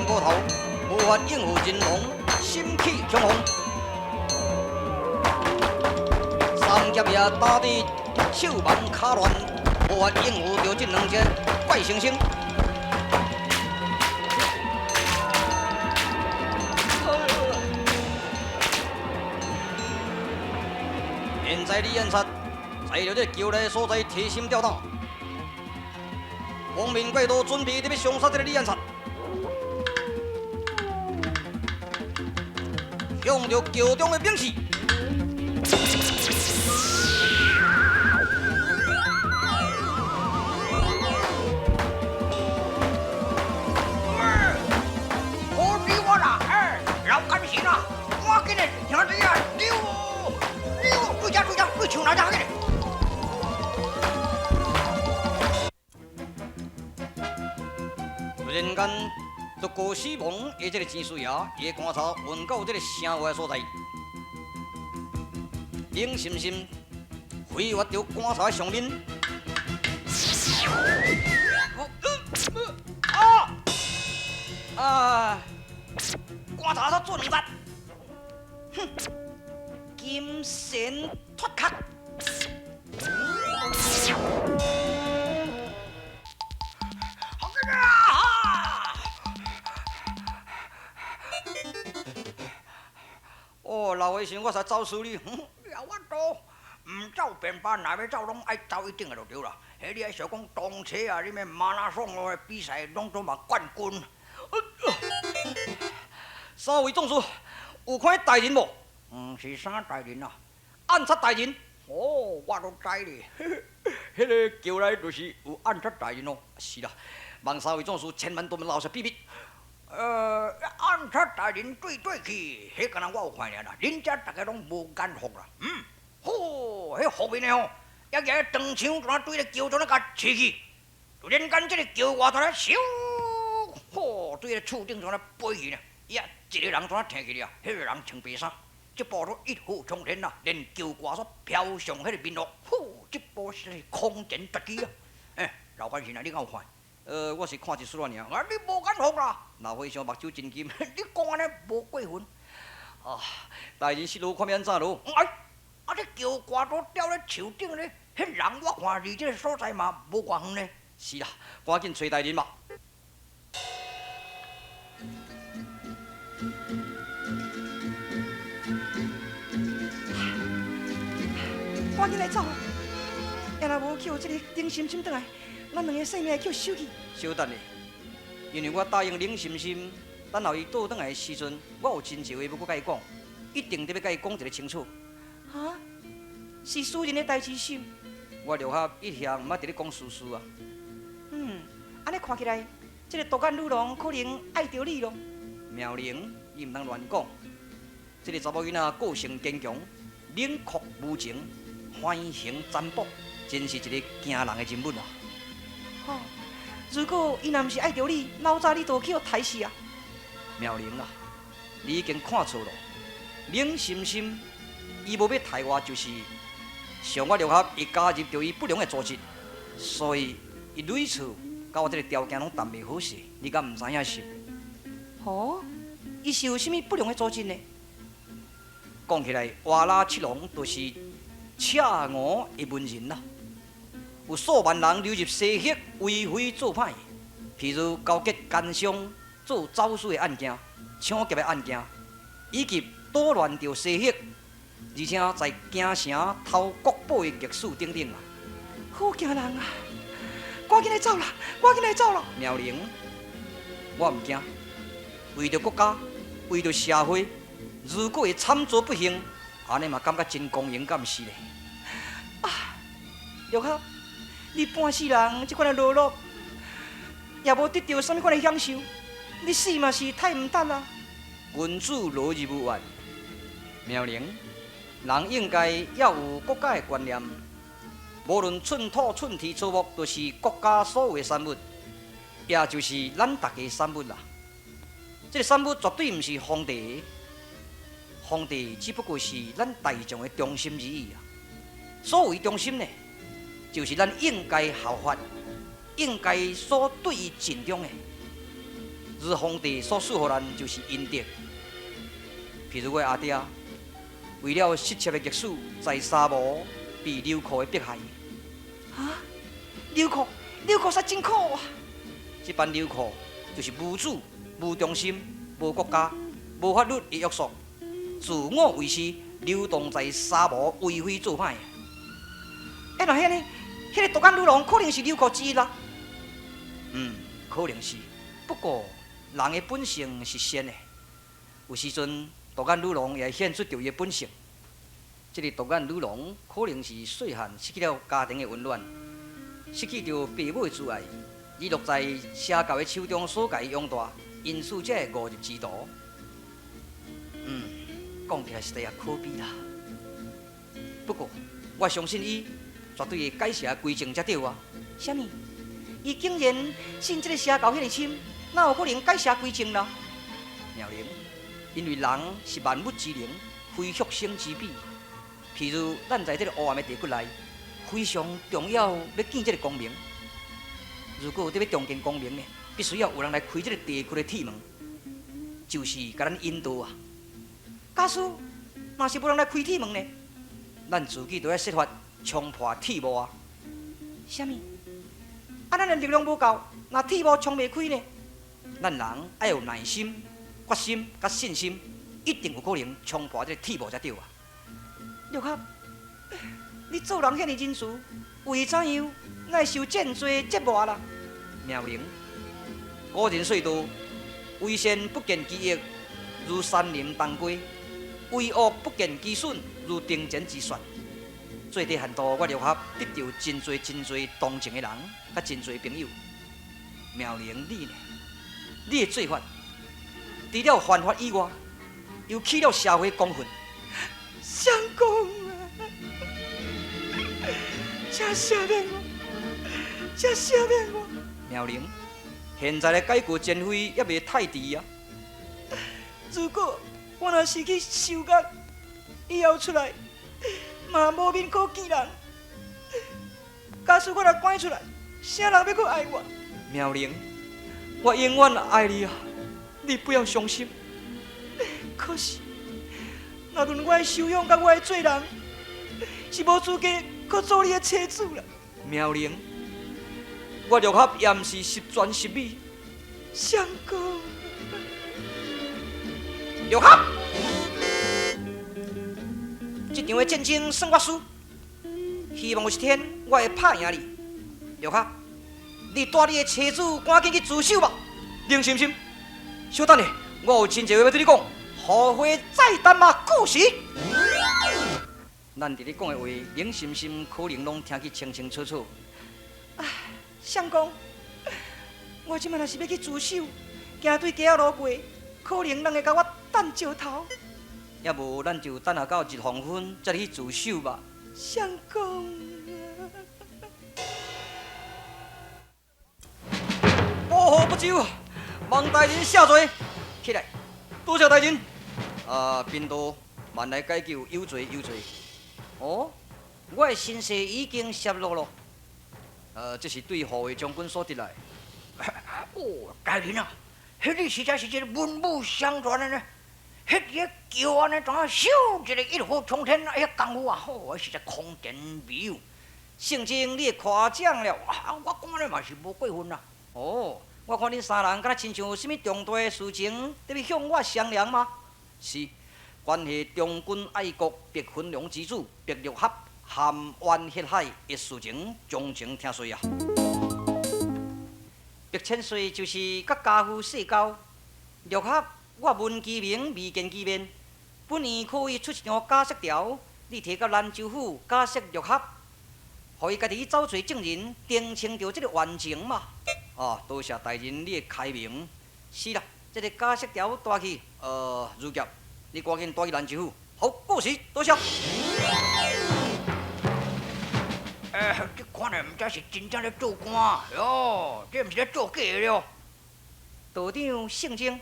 埔頭，無法應付人龍，心氣恐慌。三劍也打得手忙跤亂，無法應付著這兩隻怪猩猩。現在李安察在著這橋內所在提心吊膽，方面怪都準備佇欲相殺這个李安察，向著橋中的兵士。好死我啦！哎，老干事啦，趕緊的，兄弟啊，溜溜，對這對這，對樹那遮緊。突然間，就高死亡的這个錢師爺，伊的棺材運到這个城外所在，冷森森飛越著棺材上面。啊啊！棺材煞做兩截，哼！金蝉脫殼。好緊啊！哦，老和尚，我才走輸你。你也我多，毋走便罷，若欲走攏愛走一定的就對啦。彼你愛想講當初啊，你咩馬拉松的比賽攏總嘛冠軍。三位壯士有看彼大人無？嗯，是啥大人啊？暗殺大人。哦，我都知咧。彼个橋內就是有暗殺大人哦。是啦，望三位壯士千萬多莫留下秘密。暗殺大人對對去，彼敢若我有看爾啦，恁遮逐家攏無眼福啦。嗯，好，彼後面的吼，抑舉長槍怎對咧橋怎啊共刺去？突然間這个橋外頭咧，咻，吼，對咧厝頂怎啊飛去呢？伊啊一个人怎啊聽去了？彼个人穿白衫，這步都一飛沖天啦，連橋掛煞飄上彼个面落，呼，這步實在是空前絕技啊！欸，老干事啊，你敢有看？我是看一絲仔爾。啊，你無眼福啦！老和尚目睭真金，你講按呢無過分。啊，大人失落看欲按怎囉？哎，啊，這橋掛都吊咧樹頂咧，彼人我看離這个所在嘛無偌遠呢。是啦，趕緊揣大人吧。趕緊來走，也若無叫這个丁心心轉來，咱兩个性命會去收去。稍等咧，因為我答應冷心心，等候伊倒轉來的時陣，我有真濟話欲閣共伊講，一定得欲共伊講一个清楚。哈？是私人的代誌是？我六合一向毋捌佇咧講私事啊。嗯，按呢看起來，這个獨眼女郎可能愛著你囉。妙玲，你毋通亂講。這个查某囡仔個性堅強，冷酷無情，橫行殘暴，真是一个驚人的人物啊！吼，如果伊若毋是愛著你，老早你就去予刣死啊！妙玲啊，你已經看錯囉。冷心心，伊無欲刣我，就是想我六合會加入著伊不良的組織，所以伊屢次佮我這个條件攏談袂好勢，你敢毋知影是？吼，伊是有啥物不良的組織呢？講起來，瓦剌七郎就是赤吳的文人啦，有數萬人流入西域為非作歹，譬如勾結奸商做走私的案件、搶劫的案件，以及搗亂著西域，而且在京城偷國寶的逆事等等啊！好驚人啊！趕緊來走啦！趕緊來走啦！妙玲，我毋驚，為著國家，為著社會，如果會慘遭不幸，按呢嘛感覺真光榮，敢毋是咧？啊，六合，你半世人這款的勞碌，也無得著啥物款的享受，你死嘛是太毋值啦！君子樂而無怨，妙玲，人應該要有國家的觀念，無論寸土寸地草木，都是國家所有的產物，也就是咱大家的產物啦。這个產物絕對毋是皇帝的，皇帝只不過是咱大眾的中心而已啊。所謂中心呢，就是咱應該效法、應該所對伊盡忠的。日皇帝所賜予咱就是恩德。譬如我阿爹，為了失竊的歷史，在沙漠被流寇的迫害。啊！流寇，流寇實真苦啊！這班流寇就是無主、無中心、無國家、無法律的約束，自我為是，流動在沙漠為非作歹。欸，若按呢，彼个獨眼女郎可能是流寇之一啦。嗯，可能是。不過人的本性是善的，有時陣獨眼女郎也會顯出著伊的本性。這个獨眼女郎可能是細漢失去了家庭的溫暖，失去著爸母的慈愛，而落在邪教的手中所共伊養大，因此才會誤入歧途。嗯，講起來實在也可悲啦。不過我相信伊絕對會改邪歸正才對啊。啥物？伊竟然信這个邪教遐爾深，哪有可能改邪歸正啦？妙玲，因為人是萬物之靈，非畜生之比。譬如咱在這个黑暗的地骨內，非常重要欲見這个光明。如果欲重見光明呢，必須要有人來開這个地窟的鐵門，就是共咱引導啊。假使若是無人來開鐵門呢？咱自己都愛設法衝破鐵幕啊。啥物？啊，咱的力量無夠，若鐵幕衝袂開呢？咱人愛有耐心、決心、佮信心，一定有可能衝破這个鐵幕才對啊！六合，你做人遐爾仁慈，為怎樣會受這麼濟折磨啦？妙玲，古人說道：為善不見其益，如山林當歸；為惡不見其損，如刀前之雪。最低限度，我六合得著真濟真濟同情的人，佮真濟朋友。妙玲，你呢？你的做法，除了犯法以外，又起了社會公憤。相公啊，請赦免我，請赦免我。妙玲，現在來改過前非猶未太遲啊！如果我若是去受獄，以後出來嘛無面可見人。假使我若關出來，啥人欲閣愛我？妙玲，我永遠愛你啊！你不要傷心。可是，若論我的修養佮我的做人，是無資格閣做你的妻子啦。妙玲，我六合也毋是十全十美。相公，六合，這場的戰爭算我輸，希望有一天我會拍贏你。六合，你帶你的妻子趕緊去自首吧。林心心，稍等下，我有真濟話欲對你講，後會再談嘛，故事。咱佇咧講的話，林心心可能攏聽去清清楚楚。唉，相公，我這擺若是欲去自首，驚對街仔路過，可能人會共我擲石頭。抑無，咱就等下到日黃昏才去自首吧。相公，保護不周，望大人赦罪。起來，多謝大人。啊，貧道慢來解救，有罪有罪。哦，我的身世已經泄露了。這是對護衛將軍所得來。哦，大人啊，彼個實在是一個文武雙全的呢。彼個叫按呢，怎啊咻一個一火沖天，彼个功夫啊，吼，實在空前未有。聖經你會誇獎了。啊，我講按呢嘛是無過分啦。哦，我看恁三人敢若親像有啥物重大的事情，欲向我商量嗎？是，關係將軍愛國、白雲龍之子白六合含冤血海的事情，詳情聽說啊。白千歲就是佮家父世交，六合我聞其名，未見其面。本院可以出一張假釋條，你提到蘭州府假釋六合，予伊家己去走揣證人，澄清著這个冤情嘛。哦，多謝大人你的開明。是啦，這个假釋條帶去，如俠，你趕緊帶去蘭州府。好，過時，多謝。欸，這看來毋知是真正咧做官喲，這毋是咧做假的了。道長聖經，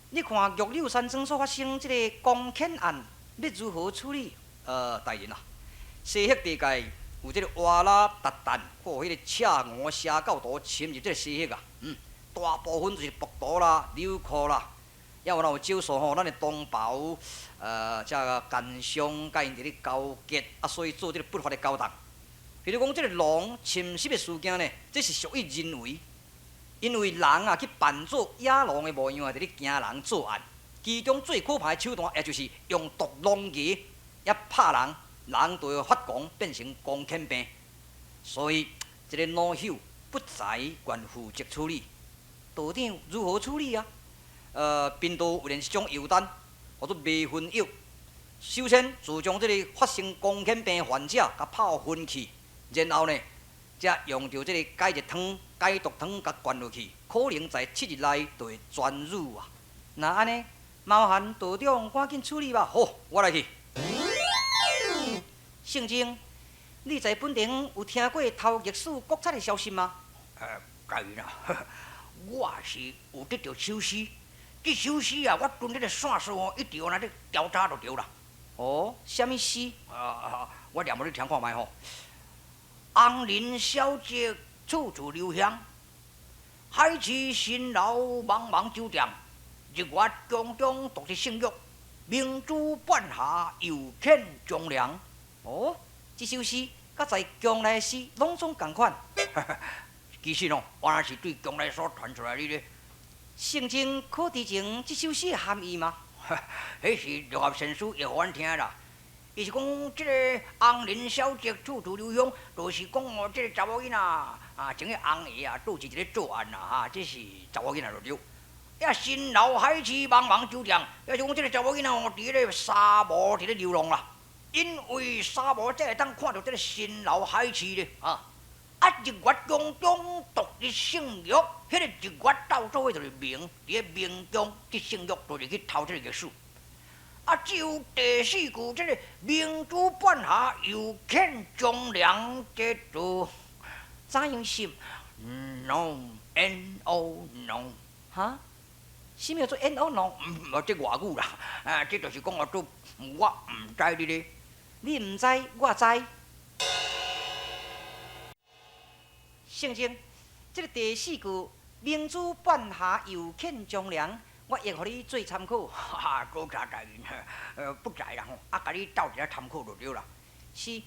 你看玉柳山莊所發生這个公譴案，欲如何處理？大人啊，西域地界有這个瓦剌韃靼，佮彼个赤吾邪教徒侵入這个西域啊，大部分就是暴徒啦、流寇啦，抑有若有少數吼，咱的同胞，這個奸商佮𪜶佇咧勾結，啊，所以做這個不法的勾當。比如講，這個龍侵襲的事件呢，這是屬於人為，因為人啊去扮做野狼的模樣啊，佇咧驚人作案。其中最可怕的手段，也就是用毒龍牙也拍人，人就會發狂，變成狂犬病。所以，這個老朽不才願負責處理。道長如何處理啊？貧道有練一種藥單，號做迷魂藥。首先，就將這个發生狂犬病患者共泡昏去，然後呢，才用著這个解熱湯、解毒湯共灌落去，可能在7日內就會痊癒啊。若按呢，麻煩道長趕緊處理吧。好，我來去。聖僧，你在本城有聽過偷玉使國賊的消息嗎？大人啊，我是有得著首詩，這首詩啊，我憑這个線索哦，一直按呢咧調查就對啦。哦，啥物詩？啊，我念予你聽看覓吼。紅人小姐處處留香，海市蜃樓茫茫酒店，日月宮中獨得性欲，明珠半夏又遣忠良。哦，這首詩佮在宮內詩攏總仝款。其實哦，原來是對宮內所傳出來的咧。聖僧可知情這首詩的含義嗎？彼是六合仙師譯予阮聽啦。伊是講這個紅人小姐處處留香，就是講哦，這個查某囡仔啊，穿個紅鞋啊，倒是一个作案啦，哈，這是查某囡仔就對。呀，蜃樓海市茫茫酒店，也是講這個查某囡仔哦，佇彼个沙漠佇咧流浪啦。因為沙漠才會當看著這个蜃樓海市咧，啊。啊！日月宮中獨日性欲，彼个日月鬥做伙就是明，佇个明宮得性欲，就是去偷這个玉璽。啊，只有第四句，這个明珠半夏又遣忠良，這就怎樣寫？No N O No，哈？啥物叫做 N O No？無這外語啦，啊，這就是講我做我毋知你咧，你毋知，我知。聖僧，這个第四句“明珠半夏又遣忠良”，我會予你做參考。哈哈，多謝大人，不在啦吼，啊，共你鬥一下參考就對啦。是，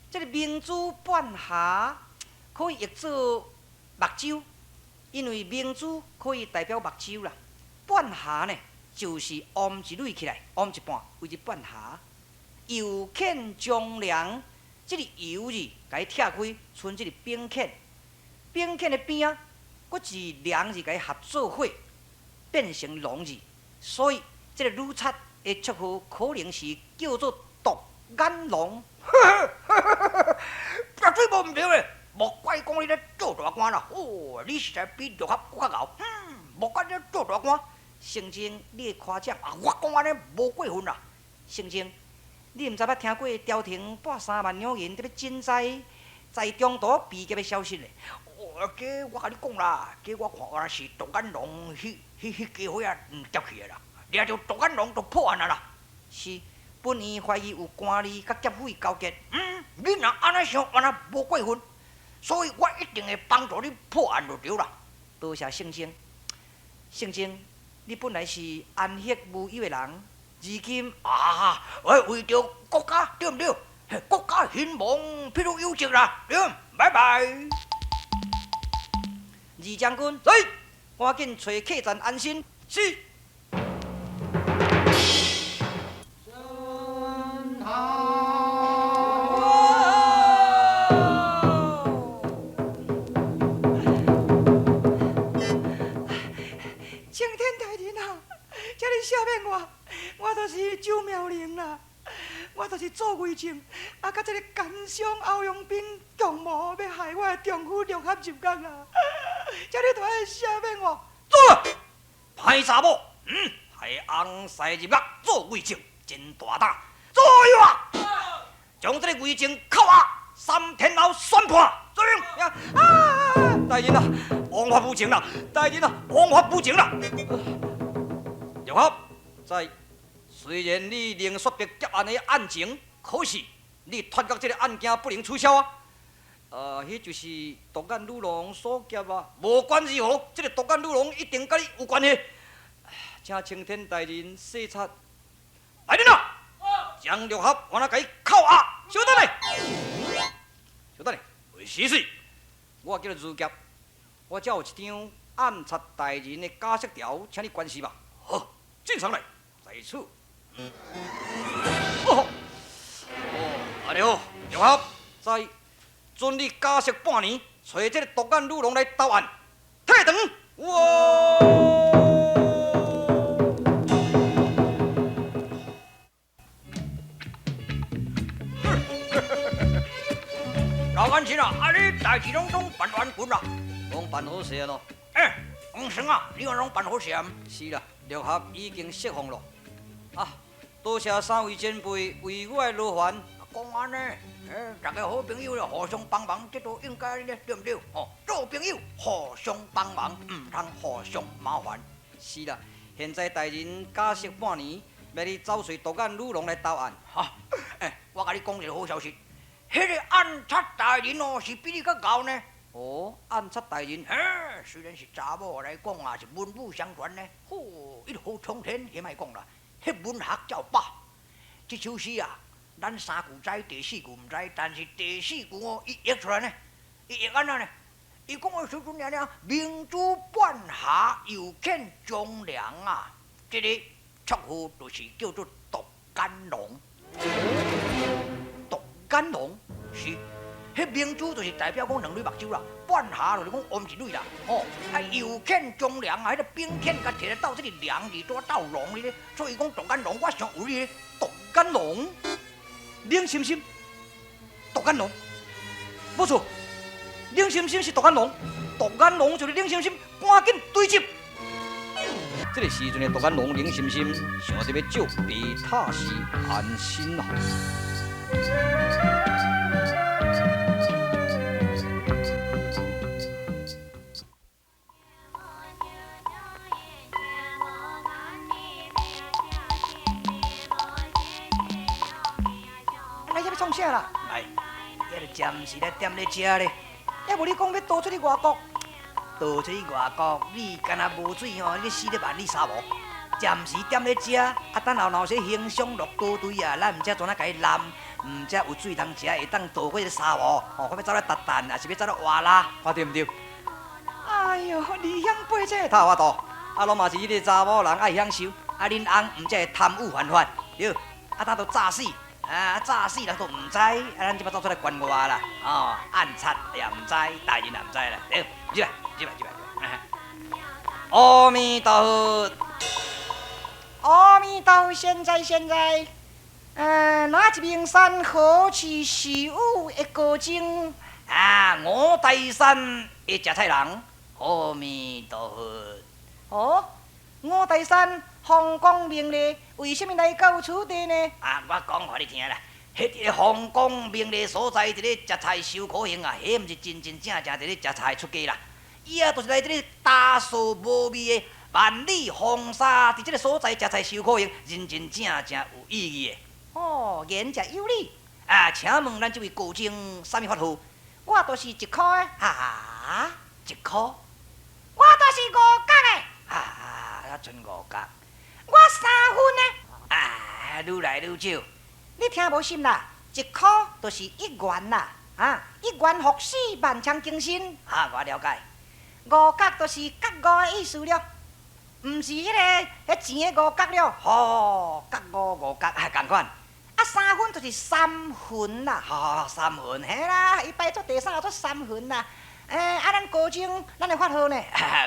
這个明珠半夏可以譯做目睭，因為明珠可以代表目睭啦。半夏呢，就是烏一蕊起來，烏一半，為之半夏。又遣忠良，這个又字共伊拆開，賰這个兵遣。兵遣的邊仔，閣一良字共伊合做伙，變成龍字，所以這个女賊的綽號可能是叫做獨眼龍。絕對無毋對的，莫怪講你咧做大官啦，哦，你實在比六合閣較𠢕。莫怪你做大官，聖僧，你的誇獎啊，我講按呢無過分啦。聖僧，你毋知捌聽過朝廷撥3萬兩銀佇咧賑災，在中途被劫的消息咧？哦，這我共你講啦，這我看原來是獨眼龍彼家伙仔劫去的啦，掠著獨眼龍就破案啦。是，本院懷疑有官吏佮劫匪勾結。嗯，你若按呢想，原來無過分，所以我一定會幫助你破案就對啦。多謝聖僧。聖僧，你本來是安息無憂的人，如今啊，我為著國家對毋對？國家興亡，必須有責啦，對，拜拜。二將軍，來，趕緊揣客棧安身。是。青天大人啊，請你赦免我，我就是周妙玲啦，我就是做偽證，啊，佮這个奸商歐陽斌共謀欲害我的丈夫六合入獄啦。請你著愛赦免我。做歹查某，害翁婿入獄做偽證，真大膽。左右啊，將這个偽證扣押，3天後宣判。遵命。啊！大人啊，王法無情啦！大人啊，王法無情啦！六合在，雖然你能說白劫案的案情，可是你脫獄這个案件不能取消啊！彼就是独眼女郎所劫啊！无管如何，这个独眼女郎一定佮你有关系。请青天大人细察。来人啊！将六合我来共伊扣押。稍等咧，稍等咧，是是，我叫做如劫，我这有一张暗杀大人的假释条，请你关视吧。好，进上来，在此。哦，哦，按呢好，六合在准你假释半年，揣这个独眼女郎来投案，退堂。哇！老安亲啊，啊你代志拢总办完睏啦？拢办好势咯。欸，王生啊，你话拢办好势啊？是啦，六合已经释放咯。啊，多谢三位前辈为我的劳烦。讲按呢，欸，大家好朋友咧，互相帮忙，这都应该咧，对毋对？哦，做朋友互相帮忙，毋通互相麻烦。是啦，现在大人假释半年，欲你走揣独眼女郎来投案。哈，欸，我共你讲一个好消息。彼个暗杀大人哦，是比你较𠢕呢。哦，暗杀大人，嘿，虽然是查某来讲啊，是文武双全呢。吼，一飞冲天，彼莫讲啦，彼文学才有饱。这首诗啊，咱三句知，第四句毋知，但是第四句哦，伊译出来呢，伊译按怎呢？伊讲的时阵尔尔，明珠半霞又见忠良啊，这个绰号就是叫做独眼龙。独眼龙是，彼明珠就是代表讲两蕊目睭啦，半霞就是讲乌一蕊啦，吼，啊又见忠良啊，彼个兵犬共提来斗这个良字，拄斗龙咧，所以讲独眼龙，我想有你咧，独眼龙，冷心心，独眼龙，无错，冷心心是独眼龙，独眼龙就是冷心心，赶紧追击。这个时阵的独眼龙冷心心想著欲借白塔寺安身啊。来遮欲创啥啦？来，遐就暂时来踮咧遮咧。抑无你讲欲逃出去外国？逃出去外国，你敢若无水吼，你死咧万里沙漠。暂时踮咧遮，啊，等后若有啥行凶落刀队啊，咱毋知怎啊共伊拦，毋知有水通食，会当渡过这个沙漠，吼，我欲走来达旦，抑是欲走来瓦拉，看对毋对？哎哟，离乡背井，头法度，啊，拢嘛是彼个查某人爱享受，啊，恁翁毋才会贪污犯法，对，啊，他都诈死，啊，诈死人都毋知，啊，咱这摆走出来关外啦，哦，暗杀也毋知，大人也毋知啦，对，入来，入来，入来，入来。阿弥陀佛。阿弥陀佛，现在现在，哪一名山何处是有的高僧？啊，五台山的食菜人，阿弥陀佛。哦，五台山风光明丽，为什么来到此地呢？啊，我讲予你听啦，彼个风光明丽所在，伫咧食菜受苦行啊，彼毋是真真正正伫咧食菜出家啦，伊啊，就是来这个大树无味的万里风沙，伫这个所在食菜受苦行，认真正正有意义的。哦，言者有理。啊，请问咱这位高僧啥物法号？我就是一箍的。哈，一箍？我就是五角的。哈，我剩五角。我三分的。啊，愈来愈少。你听无信啦？一箍就是一元啦。啊，一元复始，万象更新。哈，我了解。五角就是觉悟的意思了。毋是彼个彼钱的五角了，吼，觉悟五角啊，仝款。啊，三分就是三分啦，吼，三分，嘿啦，伊排做第三做三分啦。欸，啊，咱高僧，咱的法号呢？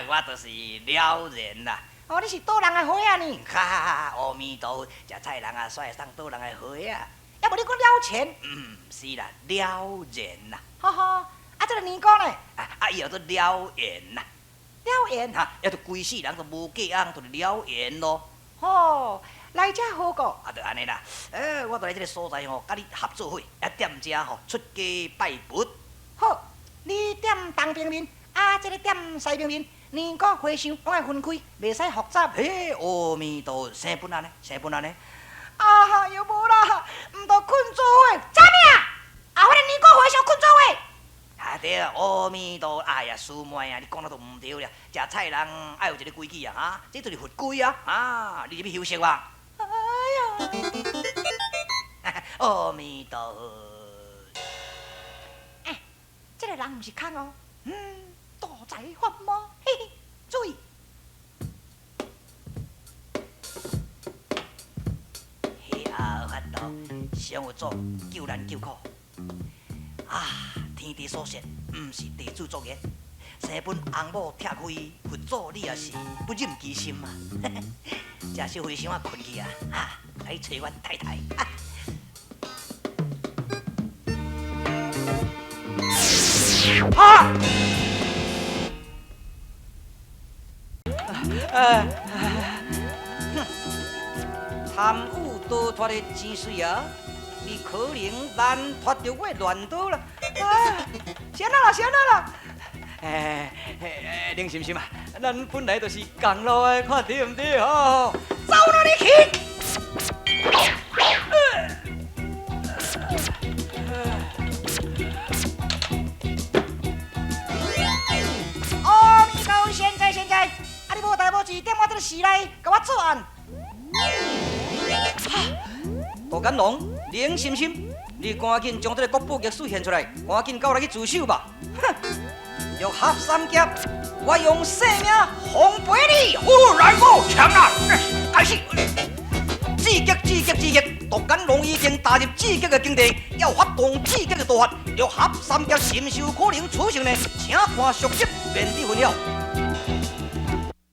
我就是了然啦。哦，你是倒人的花仔呢？哈哈哈，阿弥陀佛，食菜人啊，煞会当倒人的花仔。抑无你讲了钱？嗯，是啦，了然啦。哈哈，啊，这个年糕呢？啊，伊叫做了缘啦。了缘哈，抑就规世人都无嫁翁，就是了缘咯。吼，来遮何故？啊，就按呢啦。欸，我就来这个所在吼，佮你合作伙，啊，踮遮吼出家拜佛。好，你踮东平面，啊，这个踮西平面，年糕和尚拢爱分开，袂使复杂。嘿，阿弥陀佛，生本按呢，生本按呢。啊，又无啦，毋著困做伙，啥物啊？啊，彼个年糕和尚困做伙。啊對，阿彌陀，哎呀，師妹啊，你講得都毋對了。食菜人愛有一個規矩啊，哈，這就是佛規啊，啊，你入去休息吧。哎呀，阿彌陀佛。欸，這個人毋是空哦，大財發毛，嘿嘿，注意。彼後法度，上有祖救難救苦。啊！天地所設，毋是地主作孽。生本翁某拆開，佛祖你也是不忍其心啊！食小和尚啊，睏去啊！啊，來揣阮太太。啊！哼，貪污逃脫的錢水啊！你可能難脫著我的亂刀啦！啊，是按怎啦？是按怎啦？哎，林心心啊，咱本來就是仝路的，看對毋對吼？走哪裡去？阿彌陀佛，現在現在，啊你無代無誌，踮我這个寺內，共我作案。杜簡龍，林心心，你趕緊將這個國寶玉書獻出來，趕緊佮我來去自首吧！哼，六合三劫，我用性命奉陪你！哦，來我搶啊！開始，至極至極至極，杜簡龍已經踏入至極的境地，要發動至極的刀法，六合三劫深受可能取勝呢？請看續集，免得分曉。